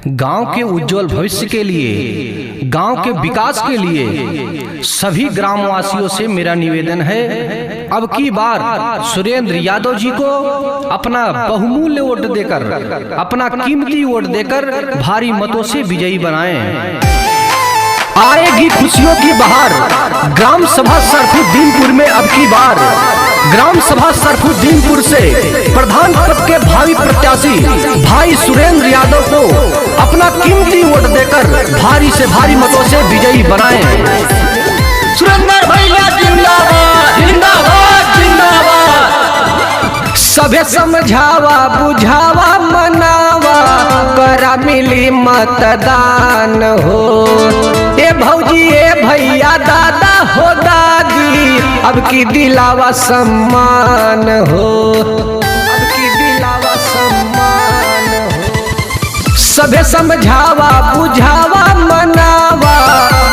गांव के उज्जवल भविष्य के लिए, गांव के विकास के लिए सभी ग्रामवासियों से मेरा निवेदन है, अब की बार सुरेंद्र यादव जी को अपना बहुमूल्य वोट देकर, अपना कीमती वोट देकर भारी मतों से विजयी बनाएं। आएगी खुशियों की बहार ग्राम सभा सरफुद्दीनपुर में। अब की बार ग्राम सभा सरफुद्दीनपुर से प्रधान पद के भावी प्रत्याशी भाई सुरेंद्र यादव को अपना कीमती वोट देकर भारी से भारी मतों से विजयी बनाएं। सुरेंद्र भैया जिंदाबाद, जिंदाबाद, जिंदाबाद। सभे समझावा, बुझावा, मनावा, करा मिली मतदान हो। ए भौजी, ए भैया, दादा हो दादी, अब की दिलावा सम्मान हो, अब की दिलावा सम्मान हो। सभे समझावा, बुझावा, मनावा,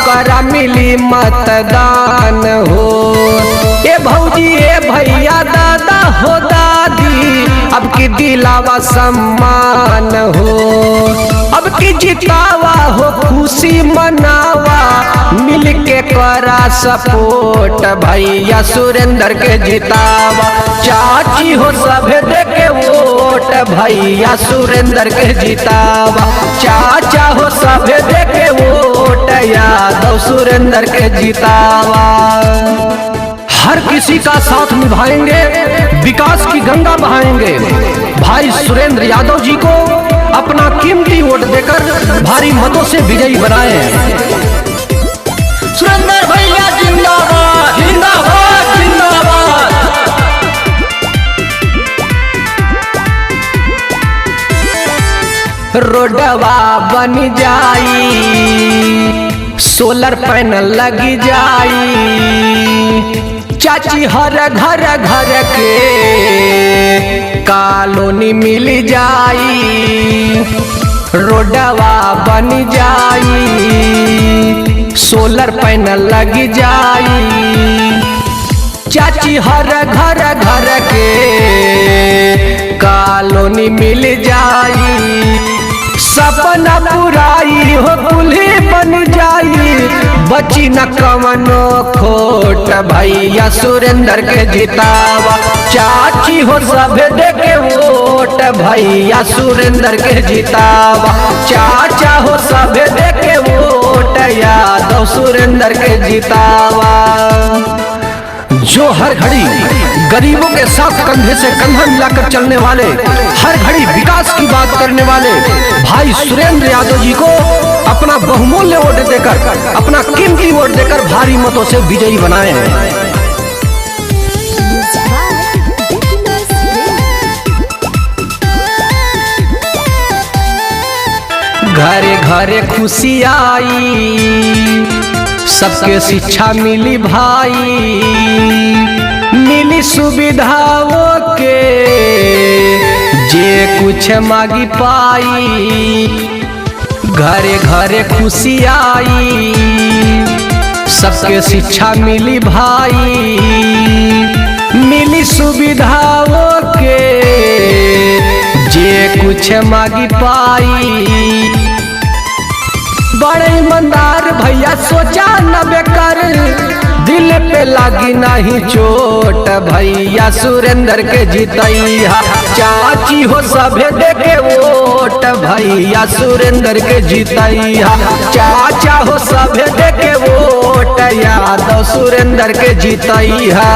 करा मिली मतदान हो। ए भौजी, ए भैया, दादा हो दादी, अब की दिलावा सम्मान हो। अब की जितावा हो, खुशी मनावा, मिल के करा सपोर्ट भैया सुरेंद्र के जितावा। चाची हो सभे देके वोट भैया सुरेंद्र के जितावा। चाचा हो सभे देके वोट यादव सुरेंद्र के जितावा। हर किसी का साथ निभाएंगे, विकास की गंगा बहाएंगे। भाई सुरेंद्र यादव जी को अपना कीमती वोट देकर भारी मतों से विजयी बनाएं। सुरेंद्र भैया जिंदाबाद, जिंदाबाद, जिंदाबाद। रोडवा बन जाई, सोलर पैनल लग जाई, चाची हर घर घर के कॉलोनी मिल जाई। रोडवा बन जाई, सोलर पैनल लग जाई, चाची हर घर घर के कॉलोनी मिल जाई। सपना पुराई हो, कुल्ही बन जाई, बची न कवनो खोट भैया सुरेंद्र के जितावा। चाची हो सभे देके वोट भैया सुरेंद्र के जितावा। चाचा हो सभे देके वोट यादव सुरेंद्र के जितावा। जो हर घड़ी गरीबों के साथ कंधे से कंधा मिलाकर चलने वाले, हर घड़ी विकास की बात करने वाले भाई सुरेंद्र यादव जी को अपना बहुमूल्य वोट देकर, अपना कीमती वोट देकर भारी मतों से विजयी बनाए हैं। Music by Nicholas Ray. घरे घरे खुशी आई, सबके शिक्षा मिली भाई, मिली सुविधाओं के जे कुछ मांगी पाई। घरे घरे खुशी आई, सबके शिक्षा मिली भाई, मिली सुविधाओं के जे कुछ मांगी पाई। बड़े ईमानदार भैया सोचा न बेकार, दिल पे लागी नहीं चोट भैया सुरेंद्र के जितैया। चाची हो सभे देके वोट भैया सुरेंद्र के जितैया। चाचा हो सभे देके वोट यादव सुरेंद्र के जितैया।